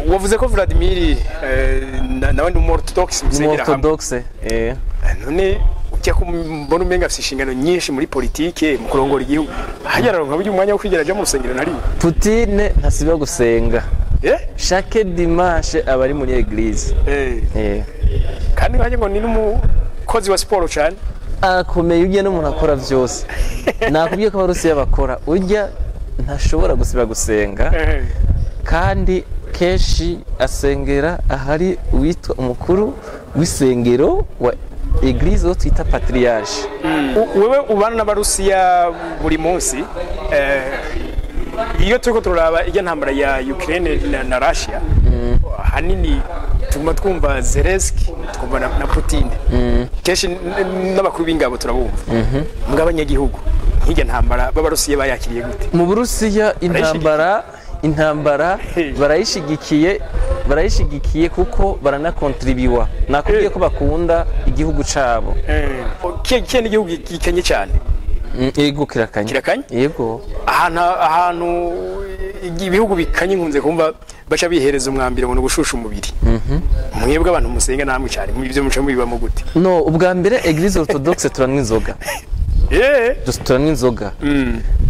Wavuze ko Vladimir nawe ni umu-orthodoxe, musengera hamwe. Orthodoxe, eh. None ujya kumbona umenga afise inshingano nyinshi muri politike, mu kurongora igihugu, hajya araronka burya umwanya wo kwigera aja mu rusengero na rimwe? Putine ntasiba gusenga. Chaque dimanche aba ari muri église. Kandi hajya ngo ni n'umukozi wa siporo cyane. Akomeye ujya n'umuntu akora vyose. Nakubwiye ko Abarusiya bakora, ujya ntashobora gusiba gusenga. Kandi kenshi asengera ahari uwitwa umukuru w'isengero wa église, wo twita patriarche. Wewe ubana n'Abarusiya buri munsi, iyo turiko turaraba ijya ntambara ya Ukraine na Russia, hanini tuguma twumva Zelensky, twumva na Putin kenshi, n'abakuru b'ingabo turabumva. Mbwa abanyagihugu nk'ijya ntambara b'Abarusiya bayakiriye gute? Mu Burusiya intambara barayishigikiye kuko baranakontribiwa. Nakubwiye ko bakunda igihugu cabo. Kiye n'igihugu gikenye cyane. Yego, kirakanye. Kirakanye? Yego. Ahantu ibihugu bikanye nkunze kumva baca bihereza umwambiro ngo ni ugushusha umubiri. Mwebwe abantu musenga namwe cyane, mu ibyo muca mubibamo gute? No, ubwa mbere église orthodoxe turanywa inzoga. Turanywa inzoga.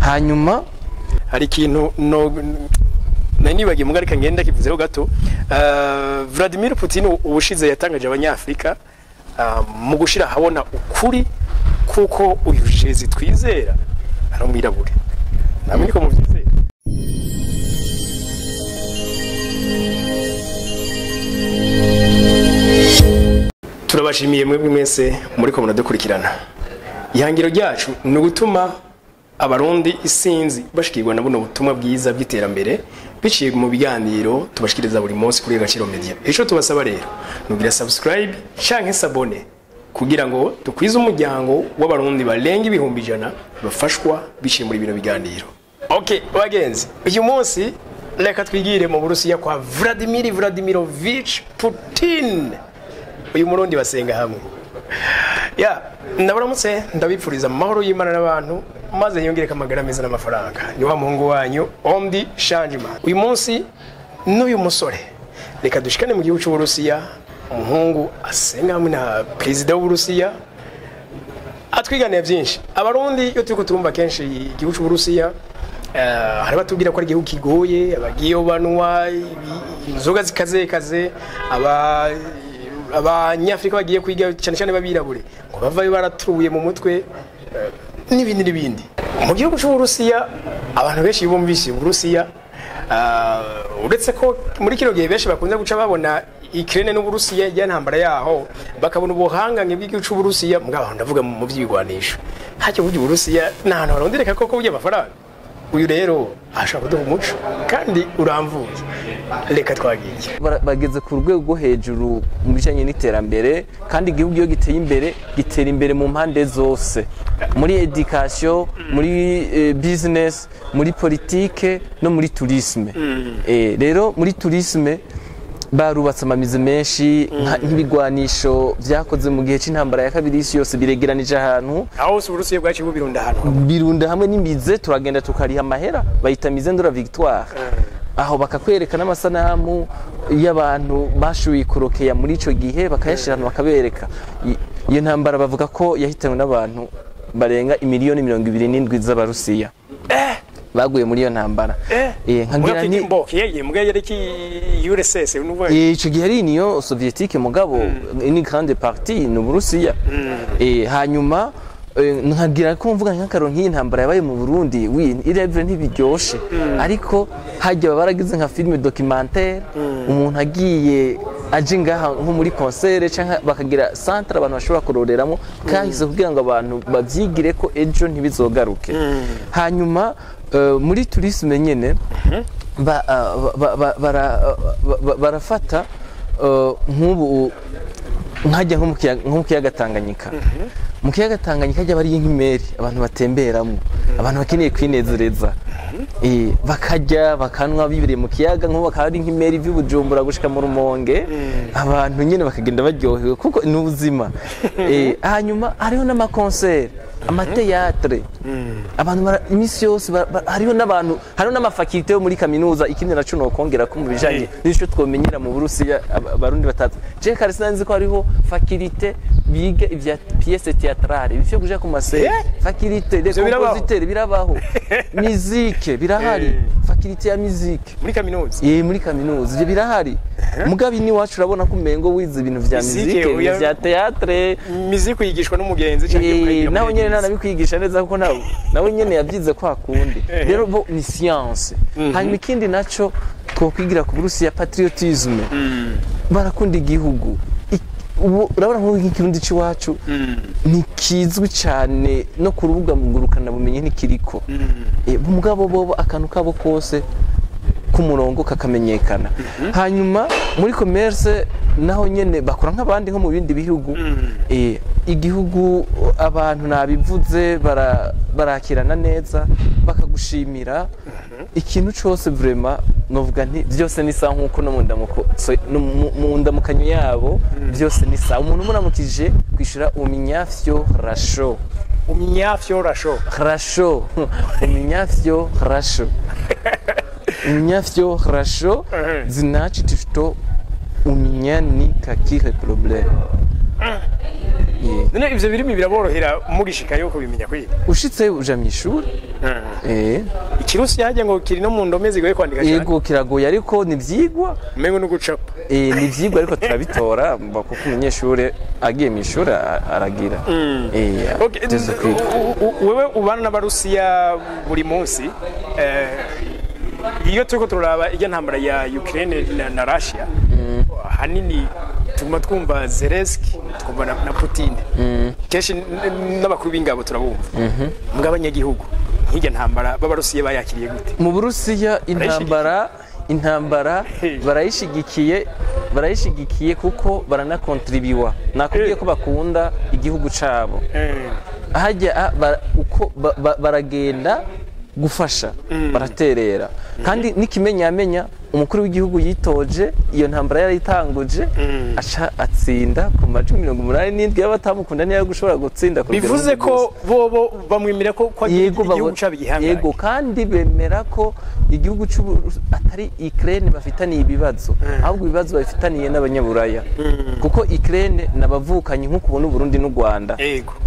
Hanyuma Hari ikintu no nari nibagiye mugarika, ngenda kivuzeho gato. Vladimir Putin ubushize yatangaje Abanyafrika mu gushira habona ukuri kuko uyu Jezi twizera ari umwirabure. Namwe niko muvyizera? Turabashimiye mwebwe mwese muriko muradukurikirana. Ihangiro ryacu ni ugutuma Abarundi isinzi bashikirwa na buno butumwa bwiza bw'iterambere biciye mu biganiro tubashikiriza buri munsi kuri Agaciro Media. Ico tubasaba rero nugira subscribe canke s'abonner kugira ngo dukwize umuryango w'Abarundi barenga 100,000 bafashwa biciye muri bino biganiro. Okay, bagenzi, uyu munsi reka twigire mu Burusiya kwa Vladimir Vladimirovich Putin, uyu Murundi basenga hamwe. Ya ndabaramutse, ndabipfuriza amahoro y'Imana n'abantu, maze yongereka amagara meza n'amafaranga. Ni wa muhungu wanyu Omdi Shanjima. Uyu munsi n'uyu musore reka dushikane mu gihugu cy'Uburusiya, umuhungu asenga hamwe na perezida w'Uburusiya atwiganiye byinshi. Abarundi iyo turiko turumva kenshi igihugu cy'Uburusiya, hari batubwira ko ari igihugu kigoye, abagiyeyo banwa inzoga zikazekaze, aba Abanyafrika bagiye kwiga cyane cyane babirabure ngo bavayo baratuye mu mutwe, n'ibindi n'ibindi. Mu gihugu cy'Uburusiya abantu benshi bumvise Uburusiya, uretse ko muri kino gihe benshi bakunze guca babona Ukraine n'Uburusiya ya ntambara yaho, bakabona ubuhangange bw'igihugu cy'Uburusiya. Mugabo ndavuga mu by'ibigwanisho, hacyo burya Uburusiya ni ahantu barondereka koko burya amafaranga. Uyu rero ashobora kuduha umuco kandi uramvuye. Reka twagiye. Bageze ku rwego rwo hejuru mu bijanye n'iterambere, kandi igihugu iyo giteye imbere gitera imbere mu mpande zose, muri education, muri business, muri politique no muri tourisme. Rero muri tourisme barubatse ama musées menshi, nk'ibigwanisho vyakoze mu gihe c'intambara ya kabiri y'isi yose biregeranije ahantu. Aho hose Uburusiya bwaciye bubirunda ahantu hamwe. Birunda hamwe n'i musée, turagenda tukariha amahera, bayita musée de la Victoire. Aho bakakwereka n'amasanamu y'abantu bashoboye kurokeya muri ico gihe, bakayashira ahantu bakabereka. Iyo ntambara bavuga ko yahitanywe n'abantu barenga imiliyoni 27 z'Abarusiya baguye muri iyo ntambara. Nkagira ni Mbo yeye mbwa yari ki URSS nuvuga? Ico gihe ari Union Soviétique, mugabo une grande partie ni Uburusiya. Hanyuma nkagira ko mvuga nk'akaro nk'iyi ntambara yabaye mu Burundi, oui, irevre ntibiryoshe, ariko hajya baba baragize nka film documentaire, umuntu agiye aje ngaha nko muri concert canke bakagira centre abantu bashobora kuroreramo kahise kugira ngo abantu bavyigire ko ejo ntibizogaruke. Hanyuma muri tourisme nyene barafata nk'ubu nkajya nko mu kiyaga Tanganyika. Mu kiyaga Tanganyika hajya bari nk'imeri abantu batemberamo, abantu bakeneye kwinezereza, bakarya bakanwa bibereye mu kiyaga, nk'ubu bakaba ari nk'imeri vy'i Bujumbura gushika mu Rumonge, abantu nyene bakagenda baryohewe kuko ni ubuzima. Hanyuma hariho n'ama concert. Ama théâtre, abantu imisi yose hariho n'abantu, hariho n'ama facultés yo muri kaminuza. Ikindi naco nokongera ko mu bijanye n'ico twomenyera mu Burusiya, Abarundi batatu, je kare sinzi ko hariho faculté biga ivya pièce théâtrale, ivyo kuja ku masere, faculté de Ivyo birabaho? compositeur birabaho, musique birahari, faculté ya musique. Muri kaminuza? Muri kaminuza ivyo birahari. Mugabe iwacu urabona ko umengo wize ibintu vya Musique, musique, ibintu vya théâtre, miziki uyigishwa n'umugenzi canke ukayigira nawe muri nyene église? Ntanabikwigisha neza kuko nawe nyene yabyize kwa kundi. Rero bo ni science. Hanyuma ikindi naco twokwigira ku Burusiya, patriotisme, barakunda igihugu. Ubu urabona nk'Ikirundi c'iwacu ntikizwi cyane no ku rubuga ngurukana bumenyi, ntikiriko. Mugabo bobo akantu kabo kose k'umurongo kakamenyekana. Hanyuma muri commerce naho nyene bakora nk'abandi, nko mu bindi bihugu. Igihugu, abantu nabivuze, barakirana neza, bakagushimira ikintu cose. Vraiment novuga nti byose ni sawa, nkuko no mu ndamuko, no mu ndamukanyo yabo byose ni sawa. Umuntu umuramukije kwishura "У меня всё хорошо". "У меня всё хорошо". Хорошо. У меня все хорошо. У меня все хорошо. Значит, что у меня никаких проблем. None ivyo birimi biraborohera mugishikayo kubimenya kwiga? Ushitse uja mw'ishuri. Ikirusi hajya ngo kiri no mu ndome zigoye kwandika cyane. Yego, kiragoye, ariko ni vyigwa. Umengo no gucapa. Ni vyigwa, ariko turabitora kuko umunyeshuri agiye mw'ishuri aragira. Tuzi kwiga. Wewe ubana n'Abarusiya buri munsi, iyo turiko turaraba irya ntambara ya Ukraine na Russia, hanini tuguma twumva Zelensky, twumva na Putin kenshi, n'abakuru b'ingabo turabumva. Mbwa abanyagihugu nk'irya ntambara b'Abarusiya bayakiriye gute? Mu Burusiya intambara barayishigikiye, barayishigikiye kuko baranakontribiwa. Nakubwiye ko bakunda igihugu cabo. Hajya uko baragenda gufasha, baraterera. Kandi n'ikimenyamenya, umukuru w'igihugu yitoje iyo ntambara yarayitanguje, aca atsinda ku majwi 87. Y'abatamukunda niyo gushobora gutsinda ku rugero Bivuze ko bobo bamwemera ko agira Yego, igihugu cabo igihangange. Yego, kandi bemera ko igihugu atari Ukraine bafitaniye ibibazo, ahubwo ibibazo bafitaniye n'Abanyaburaya, kuko Ukraine n'abavukanyi nk'uko ubona Uburundi n'u Rwanda.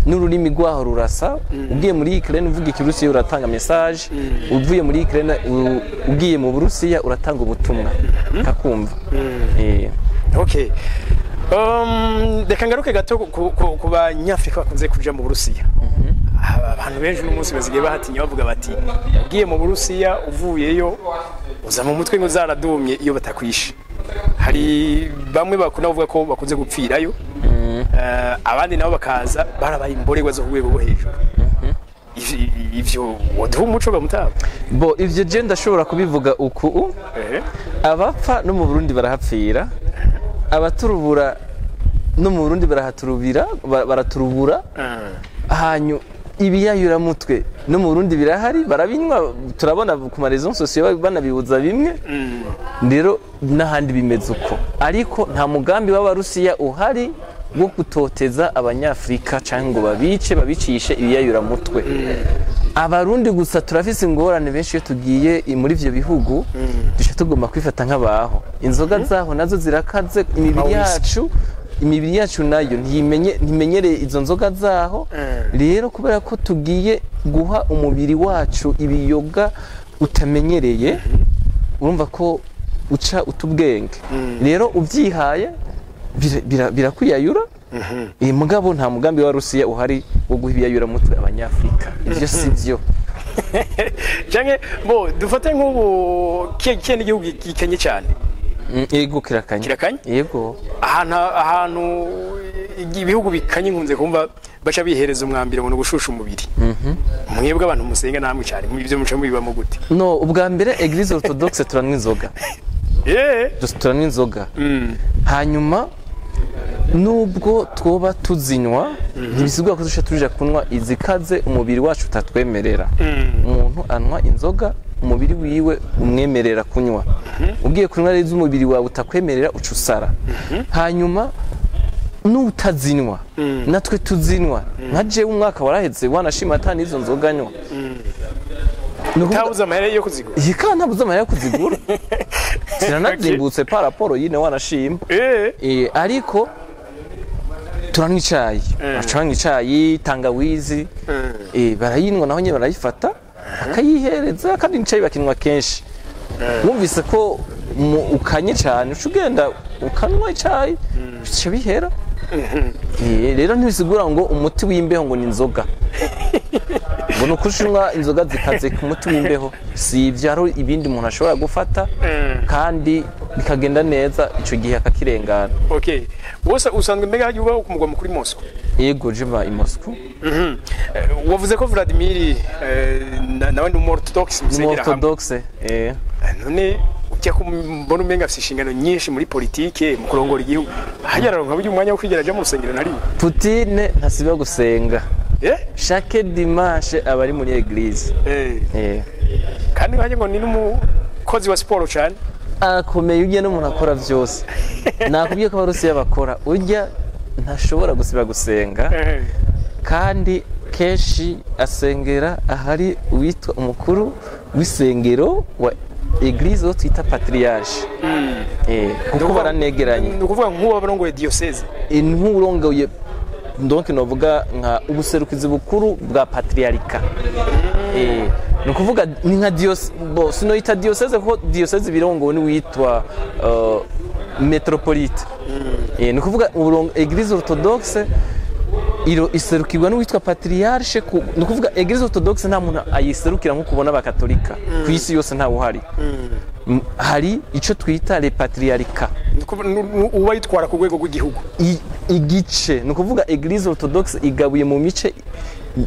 N'ururimi rwaho rurasa. Ugiye muri Ukraine uvuga Ikirusiya uratanga message, uvuye muri Ukraine ugiye mu Burusiya uratanga ubutumwa kakumva. Okay. Reka ngaruke gato ku Banyafrika bakunze kuja mu Burusiya. Abantu benshi uno munsi basigaye bahatinya, bavuga bati ugiye mu Burusiya uvuyeyo uza mu mutwe ngo zaradumye iyo batakwishe. Hari bamwe bakunda kuvuga ko bakunze gupfirayo, abandi nabo bakaza barabaye imborerwa zo ku rwego rwo hejuru. Ivyo woduha umuco gamutaba? Bo ivyo je ndashobora kubivuga uku: abapfa no mu Burundi barahapfira, abaturubura no mu Burundi barahaturubira, baraturubura. Hanyu ibiyayuramutwe no mu Burundi birahari, barabinywa, turabona ku ma réseaux sociaux banabibuza bimwe. Rero n'ahandi bimeze uko, ariko nta mugambi w'Abarusiya uhari wo gutoteza Abanyafrika cyangwa ngo babice, babicishe ibiyayuramutwe. Abarundi gusa turafise ingorane benshi, iyo tugiye muri ivyo bihugu duca tugomba kwifata nk'abaho. Inzoga zaho nazo zirakaze, imibiri Whisky. yacu, imibiri yacu nayo ntimenye, ntimenyereye izo nzoga zaho. Rero kubera ko tugiye guha umubiri wacu ibiyoga utamenyereye, urumva ko uca utubwenge. Rero ubyihaye birakwiyayura. Mugabo nta mugambi wa Rusiya uhari wo guha ibiyayuramutwe Abanyafrika, ivyo si byo. Canke bo dufate nk'ubu kiye n'igihugu gikenye cyane. Yego, kirakanye. Kirakanye? Yego. Ahantu ibihugu bikanye nkunze kumva baca bihereza umwambiro ngo ni ugushusha umubiri. Mwebwe abantu musenga namwe cyane ibyo muca mubibamo gute? No, ubwa mbere Église orthodoxe turanywa inzoga. Turanywa inzoga. Hanyuma nubwo twoba tuzinywa, ntibisigura ko duca tuja kunywa izikaze umubiri wacu utatwemerera. Umuntu anywa inzoga umubiri wiwe umwemerera kunywa. Ugiye kunywa rero umubiri wawe utakwemerera, uca usara. Hanyuma N'utazinwa, natwe tuzinwa. Nka jewe umwaka waraheze, wanashima, ata n'izo nzoga nywa. Ni ukuvuga- Utabuze amahera yo kuzigura. Iyi kandi ntabuze amahera yo kuzigura, ziranazimbutse par rapport yine, wanashima. Ariko turanywa icayi, bacanywa icayi, tangawizi, barayinywa, naho nyine barayifata bakayihereza, kandi icayi bakinywa kenshi. Wumvise ko ukanye cyane, uca ugenda ukanywa icayi, bica bihera. Rero ntibisigura ngo umuti w'imbeho ngo ni inzoga, ngo ni ukushinywa inzoga zikaze ku muti w'imbeho. Si ibyo, hari ibindi umuntu ashobora gufata kandi bikagenda neza, ico gihe akakirengana. Okay, wose usanzwe mbega hajya uba ku mugwa mukuru i Moscow? Yego, je mba i Moscou. Wavuze ko Vladimir nawe ni umu orthodoxe, ni musengera hamwe. Orthodoxe. None ujya kumbona umenga afise inshingano nyinshi muri politike, mu kurongora igihugu, hajya araronka burya umwanya wo kwigera aja mu rusengero na rimwe? Putine ntasiba gusenga. Chaque dimanche aba ari muri église. Kandi hajya ngo ni n'umukozi wa siporo cyane. Arakomeye ujya, n'umuntu akora byose. Nakubwiye ko Abarusiya bakora, ujya ntashobora gusiba gusenga. Kandi kenshi asengera ahari uwitwa umukuru w'isengero wa église, wo twita patriarche, kuko baranegeranye. Ni ukuvuga nk'uwo barongoye diocèse? Nk'urongoye, donc novuga nka ubuserukizi bukuru bwa patriarika. Ni ukuvuga ni nka diocèse, bo sinoyita diocèse kuko diocèse birongowe n'uwitwa métropolite. Ni ukuvuga église orthodoxe iserukirwa n'uwitwa patriarche. Ni ukuvuga église orthodoxe nta muntu ayiserukira nk'uko ubona abakatolika ku isi yose, ntawe uhari. Hari ico twita le patriarcat. Ni ukuvuga uba yitwara ku rwego rw'igihugu. Igice, ni ukuvuga église orthodoxe igabuye mu mice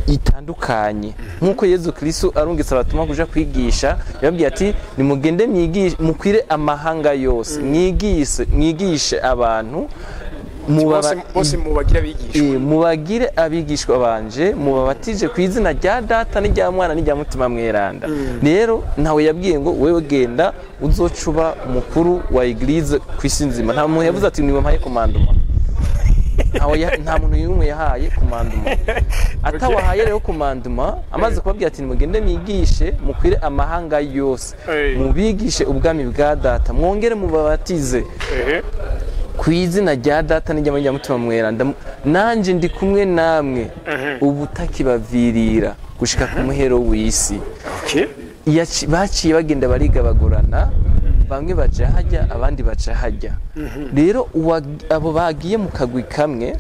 itandukanye, nk'uko Yezu Kristo arungitse abatuma kuja kwigisha, yababwiye ati: "Nimugende mwigishe, mukwire amahanga yose, mwigishe, mwigishe abantu Bose bose mubagira abigishwa. Mubagire abigishwa banje, mubabatije ku izina rya Data n'irya Mwana n'irya Mutima Mweranda." Rero ntawe yabwiye ngo: "Wewe genda uzocuba umukuru wa église ku isi nzima." Nta muntu yavuze ati: "Niwe mpaye commandement." Nta muntu n'umwe yahaye commandement. Atawahaye rero commandement, amaze kubabwira ati: "Nimugende mwigishe, mukwire amahanga yose, mubigishe ubwami bwa Data, mwongere mubabatize ku izina rya Data n'irya Mutima Mweranda, nanje ndi kumwe namwe ubutakibavirira gushika ku muhero w'isi." Baciye bagenda barigabagurana, bamwe baja hajya, abandi baca hajya. Rero abo bagiye mu kagwi kamwe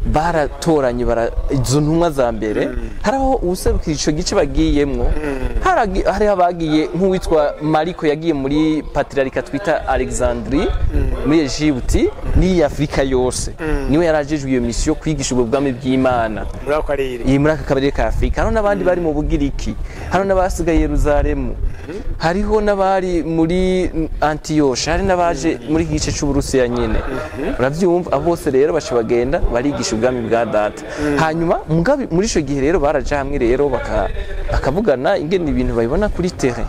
baratoranye izo ntumwa za mbere. Hariho uwuserukira ico gice bagiyemwo. Hariho abagiye nk'uwitwa Mariko, yagiye muri patriarika twita Alexandrie muri Egypte n'iyi Afurika yose, niwe yarajejwe iyo mission, kwigisha ubwo bwami bw'Imana muri ako karere. Iyi muri aka karere ka Afurika. Hariho n'abandi bari mu Bugiriki, hariho n'abasigaye Yeruzalemu, hariho n'abari muri Antiyosha, hari n'abaje muri iki gice c'Uburusiya nyene. Uravyumva, abo bose rero baca bagenda barigisha ubwami bwa Data. Hanyuma mugabe muri ico gihe rero baraja hamwe rero bakavugana ingene ibintu babibona kuri terrain.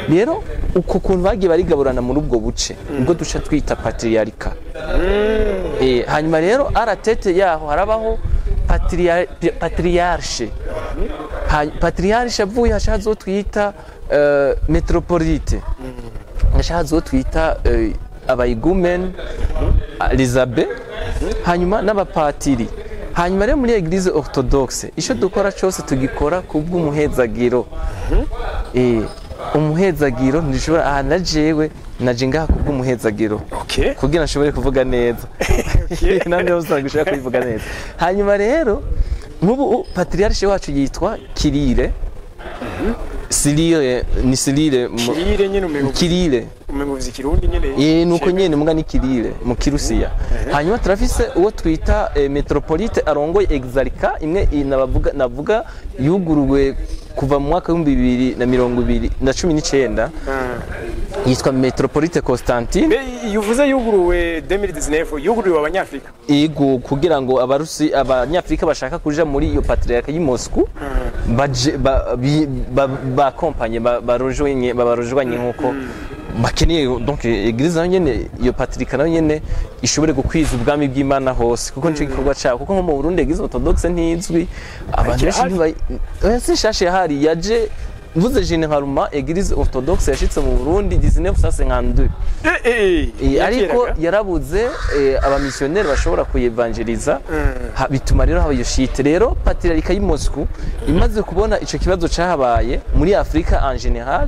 Rero uko kuntu bagiye barigaburana muri ubwo buce, nibwo duca twita patriarika. Hanyuma rero à la tête yaho harabaho patriarche. Patriarche avuye, haca hazo twita métropolite, haca hazo twita abayigumene, les abbés, hanyuma n'abapatiri. Hanyuma rero muri église orthodoxe, ico dukora cyose tugikora kubw'umuhezagiro. Umuhezagiro ntishobora aha, na jewe naje ngaha kubw'umuhezagiro kugira nshobore kuvuga neza, namwe usanga ushaka kubivuga neza. Hanyuma rero nk'ubu patriarche wacu yitwa Kirire, Sirile, ni Sirile. Kirire nyene umengo. Kirire. Umengo uvuze ikirundi nyene. Nuko nyene, muga ni Kirire mu Kirusiya. Hanyuma turafise uwo twita métropolite, arongoye exarika imwe nabavuga, navuga yuguruwe kuva mu mwaka w'2020 na 19, yitwa métropolite Constantine. Mbe iyo uvuze yuguruwe 2019, yuguruwe abanyafrika? Ego, kugira ngo Abarusi, Abanyafrika bashaka kuja muri iyo patriarche y'i Moscou baje bakompanye, barojoigne, babarojwanye nkuko Bakeneye donc église nayo nyene, iyo patriarcat nayo nyene ishobore gukwiza ubwami bw'Imana hose, kuko nico gikorwa cabo. Kuko nko mu Burundi église orthodoxe ntizwi, abantu benshi Irahari. ntibayi. Oya, si nshasha yahari, yaje mvuze généralement église orthodoxe yashitse mu Burundi 1952. Ariko yarabuze abamisiyoneri bashobora kuyevanjeliza, bituma rero haba iyo shite. Rero patriarcat y'i Moscou imaze kubona ico kibazo cahabaye muri Afrika en général,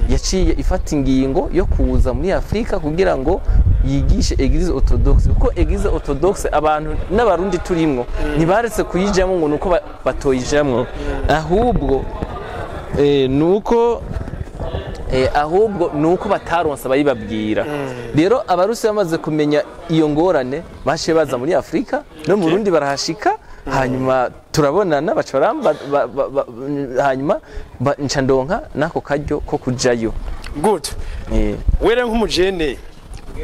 yaciye ifata ingingo yo kuza muri Afrika kugira ngo yigishe église orthodoxe, kuko église orthodoxe abantu n'Abarundi turimwo ntibaretse kuyijamwo ngo nuko batoyijamwo, ahubwo nuko ahubwo nuko bataronse abayibabwira. Rero Abarusi bamaze kumenya iyo ngorane, baciye baza muri Afurika no mu Burundi barahashika, hanyuma turabonana, baca baramba hanyuma nca ndonka n'ako karyo ko kujayo. Good. Wera nk'umujene,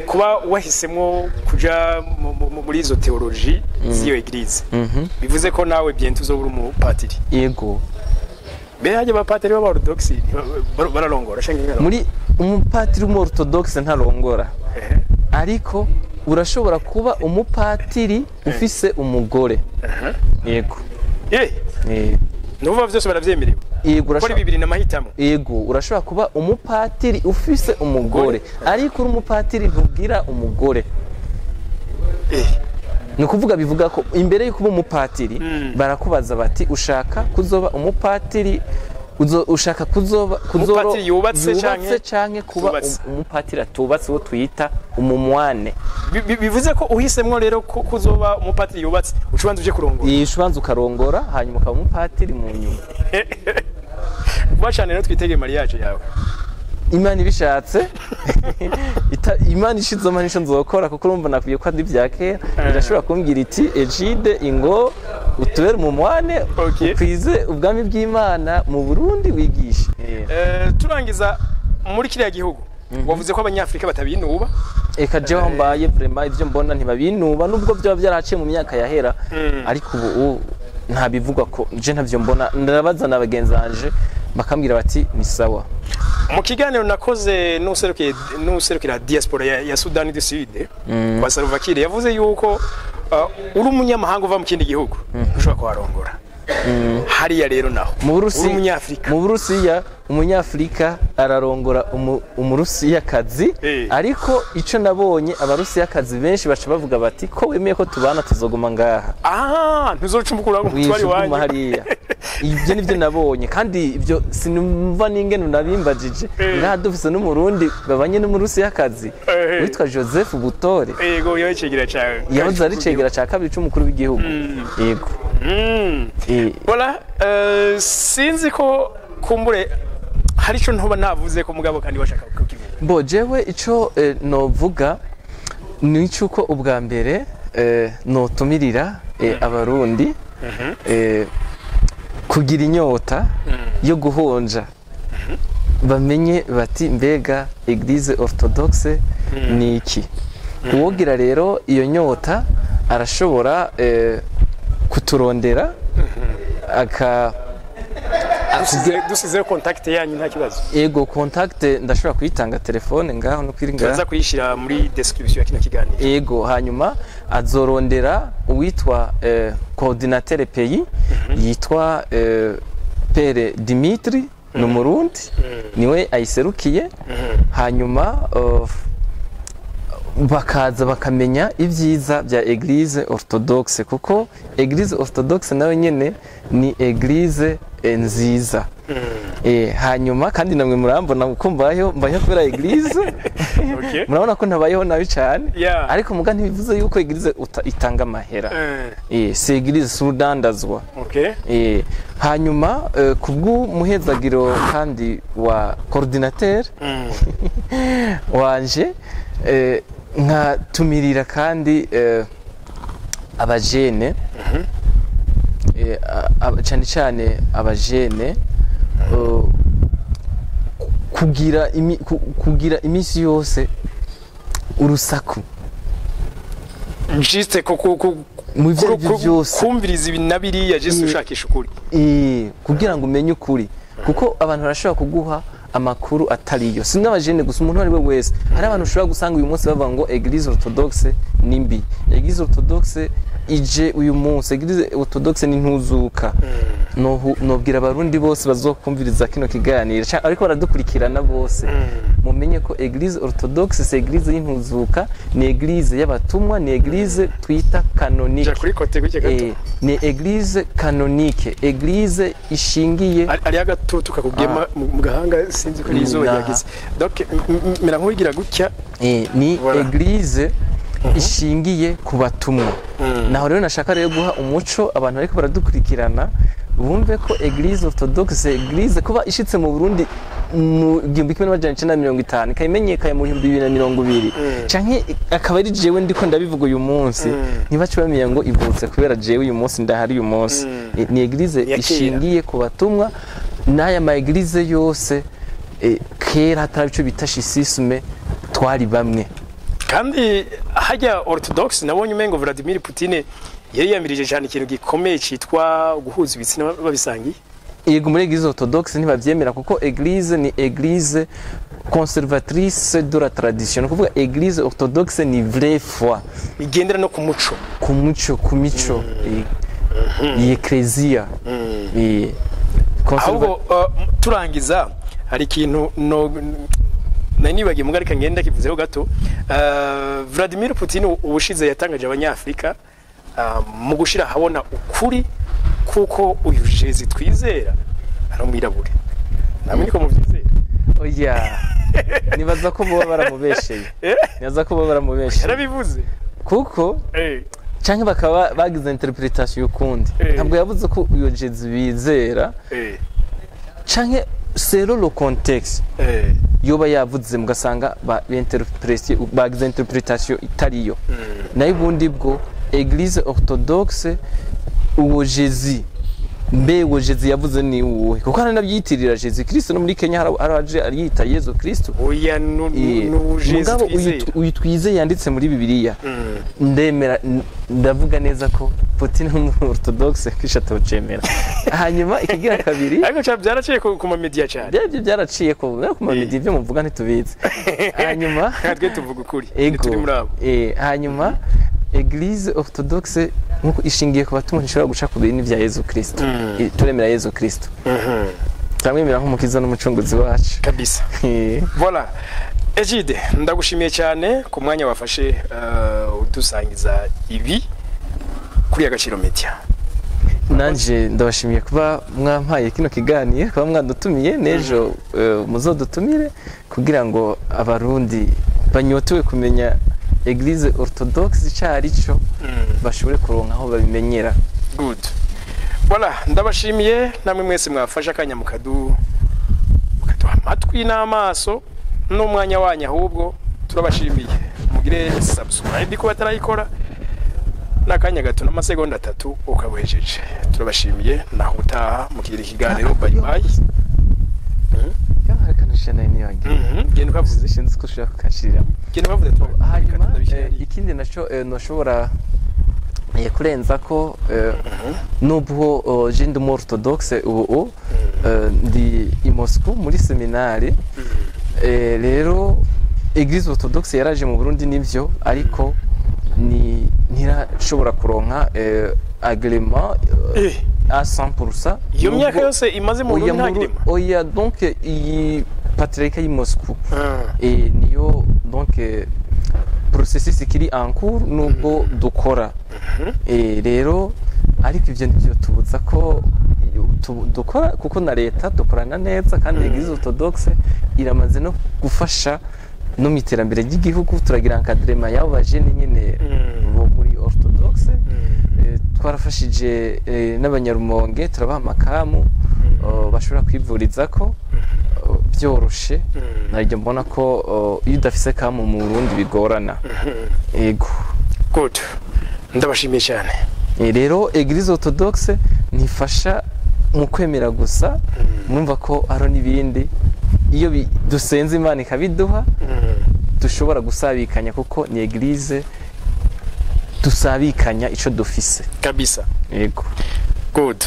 kuba wahisemwo kuja muri izo théologie z'iyo église, bivuze ko nawe bientôt uzoba uri umupatiri? Yego. Mbere hajya abapatiri b'aborthodoxi bararongora canke ntibarongora? Muri umupatiri w'umorthodoxe ntarongora, ariko urashobora kuba umupatiri ufise umugore, yego. Nuvuga vyose baravyemerewe? Yego. Gukora bibiri n'amahitamo. Yego, urashobora kuba umupatiri ufise umugore, ariko uri umupatiri ntubwira umugore. Ni ukuvuga, bivuga ko imbere yo kuba umupatiri barakubaza bati: "Ushaka kuzoba umupatiri, ushaka kuzoba Umupatiri yubatse yubatse canke kuba Yubatse. umupatiri atubatse, uwo twita umumwane?" Bivuze ko uhisemwo rero ko kuzoba umupatiri yubatse, uca ubanza uje kurongora? Ubanza ukarongora, hanyuma ukaba umupatiri mu nyuma. Vuba cane rero twitege mariage yawe. Imana ibishatse, Imana ishizemo nico nzokora, kuko urumva nakwiye ko ari ibya kera. Irashobora kumbwira iti: "Egide, ingo utubere umumwane, ukwize ubwami bw'Imana mu Burundi, wigishe." Turangiza, muri kiriya gihugu wavuze ko Abanyafrika batabinuba. Eka, jewe aho mbaye, vraiment ivyo mbona ntibabinuba, nubwo byaba byaraciye mu myaka yahera, ariko ubu nta bivugwa ko je ntavyo mbona. Ndabaza na bagenzi banje, bakambwira bati: "Ni sawa." Mu kiganiro nakoze n'userukira diaspora ya Sudani du Sud kwa Salva Kiir, yavuze yuko uri umunyamahanga uva mu kindi gihugu ushobora kuharongora hariya. Rero naho Mu Burusi, uri Umunyafrika? Mu Burusiya Umunyafrika ararongora Umurusiyakazi, ariko ico nabonye, Abarusiyakazi benshi baca bavuga bati: "Ko wemeye ko tubana, tuzoguma ngaha." Ah, ntuzoca umukura ngo umutware Wishe uguma iwanyu. hariya. Ibyo nivyo nabonye, kandi ibyo sinumva n'ingene unabimbajije ngaha dufise n'Umurundi babanye n'Umurusiyakazi witwa Joseph Butore. Yego, yowe cegera cawe. Yahoze ari cegera ca kabiri c'umukuru w'igihugu, yego. Voilà, sinzi ko kumbure hari ico ntoba navuze ko mugabo kandi washaka kukivuga. Bo jewe ico novuga ni icuko ubwa mbere notumirira Abarundi kugira inyota yo guhonja, bamenye bati: "Mbega église orthodoxe ni iki?" Uwogira rero iyo nyota arashobora kuturondera aka Dusizeho contact yanyu, nta kibazo? Ego, contact ndashobora kuyitanga, telefone ngaho no kwiri ngaho. Turaza kuyishira muri description ya kino kiganiro. Ego, hanyuma azorondera uwitwa coordinateur pays, yitwa Pere Dimitri, ni Umurundi, niwe ayiserukiye. Hanyuma bakaza bakamenya ibyiza bya église orthodoxe, kuko église orthodoxe nayo nyene ni église nziza. Hanyuma kandi namwe murambona uko mbayeho, mbayeho kubera église. Murabona ko ntabayeho nabi cyane, ariko muga ntibivuze yuko église itanga amahera. Si église, si urudandazwa. Hanyuma kubw'umuhezagiro kandi wa coordinateur wanje, nkatumirira kandi abajene, cyane cyane abajene, kugira iminsi yose urusaku Juste ku mu ivyo arivyo vyose. Kumviriza ibi na biriya, juste ushakisha ukuri. Kugira ngo umenye ukuri, kuko abantu barashobora kuguha Amakuru atariyo, si n'abajene gusa, umuntu uwo ari we wese. Hari abantu ushobora gusanga uyu munsi bavuga ngo Église orthodoxe ni mbi, Église orthodoxe ije uyu munsi, Église orthodoxe ni ntuzuka. Nobwira Abarundi bose bazokumviriza kino kiganiro ariko baradukurikirana bose, mumenye ko Église orthodoxe c'est Église y'intuzuka, ni Église y'abatumwa, ni Église twita canonique. Ja kuri côté gutya gato. Ni Église canonique, Église ishingiye Ari agatutu kakugema mu gahanga, sinzi ko ari izuba Naha. ryagize. Donc mera nk'uwigira gutya. Ni Voilà. Église ishingiye ku batumwa. Naho rero nashaka rero guha umuco abantu bariko baradukurikirana, bumve ko Église orthodoxe, Église kuba ishitse mu Burundi mu 1950, ikayimenyekanye mu 2020, canke akaba ari jewe ndiko ndabivuga uyu munsi, ntibace bamenya ngo ivutse kubera jewe uyu munsi ndahari uyu munsi. Ni Église Iya kera. ishingiye ku batumwa. N'aya ma église yose, kera hatari ico bita schisme, twari bamwe. Kandi hajya orthodox, nabonye umengo Vladimir Putin yari yamirije cyane ikintu gikomeye citwa guhuza ibitsina babisangiye. Yego, muri Église orthodoxe ntibavyemera, kuko Église ni Église conservatrice de la tradition. Ni ukuvuga Église orthodoxe ni vraie foi. Igendera no ku muco. Ku muco, ku mico iyi ecclesia. Ahubwo turangiza, hari ikintu no nari nibagiye muga, reka ngenda kivuzeho gato. Vladimir Putin ubushize yatangaje Abanyafrika mu gushira ahabona ukuri kuko uyu Jésus twizera ari umwirabure. Namwe niko muvyizera? Oya, nibaza ko boba baramubesheye, nibaza ko boba baramubesheye. Yarabivuze. Kuko canke bakaba bagize interpretation y'ukundi. Ntabwo yavuze ko uyo Jésus bizera, canke selon le contexte yoba yavuze, mugasanga bagize interpretation itariyo. Nayo ubundi bwo Église orthodoxe, uwo Jésus, mbe uwo Jésus yavuze ni uwuhe? Kuko hari n'abyitirira Jésus Kristo, no muri Kenya hari aje ariyita Yesu Kristo. Oya, nu Jésus Mugabo uyu twizera. Uyu twizeye yanditse muri Bibiliya, ndemera, ndavuga neza ko Putin ni orthodoxe kwisha atocemera. Hanyuma ikigira kabiri, Ariko byaraciye ku ma media cyane. Byabyo byaraciye ku ma media, ibyo muvuga ntitubizi. Hanyuma Twe tuvuga ukuri. Ego. Turi muri abo. Hanyuma Église orthodoxe nkuko ishingiye ku batumwa, ntishobora guca ku bintu vya Yesu Kristo. Turemera Yesu Kristo, turamwemera nk'umukiza n'umucunguzi wacu. Kabisa. Voilà. Egide, ndagushimiye cyane ku mwanya wafashe udusangiza ibi kuri Agaciro Media. Nanje ndabashimiye kuba mwampaye kino kiganiro, kuba mwadutumiye. N'ejo muzodutumire kugira ngo Abarundi banyotewe kumenya Église orthodoxe icyo ari cyo bashobore kuronka aho babimenyera. Good. Voilà, ndabashimiye namwe mwese mwafashe akanya mukaduha amatwi n'amaso n'umwanya wanyu. Ahubwo turabashimiye. Mugire subscribe ko batarayikora, n'akanya gato n'amasegonda 3 ukabuhejeje. Turabashimiye, naho utaha mu kindi kiganiro. Bye bye. Akantu nibagiwe. Genda ukavuze. Sinzi ko ushobora kukanshiriramo. Genda ukavuze. Hanyuma ikindi naco noshobora kurenza ko nubwo je ndi umu orthodoxe, ubu ndi i Moscou muri seminari. Rero Église orthodoxe yaraje mu Burundi nivyo, ariko ni ntirashobora kuronka agrément à 100%. Iyo myaka yose imaze mu Oya, Burundi nta agrément? Oya, donc iyi patriarcat y'i Moscou niyo, donc processus ikiri en cours nubwo dukora. Rero ariko ivyo ntibyo tubuza ko dukora, kuko na leta dukorana neza, kandi Église orthodoxe iramaze no gufasha no mu iterambere ry'igihugu. Turagira encadrement y'abo bajene nyene bo muri orthodoxe. Twarafashije n'Abanyarumonge, turabaha amakamu bashobora kwivurizako byoroshe. Naryo mbona ko iyo udafise kamu mu Burundi bigorana. Ego. Good, ndabashimiye cyane. Rero Église orthodoxe ntifasha mu kwemera gusa, murumva ko haro n'ibindi iyo dusenze Imana ikabiduha, dushobora gusabikanya, kuko ni Église dusabikanya ico dufise. Kabisa. Yego. Good.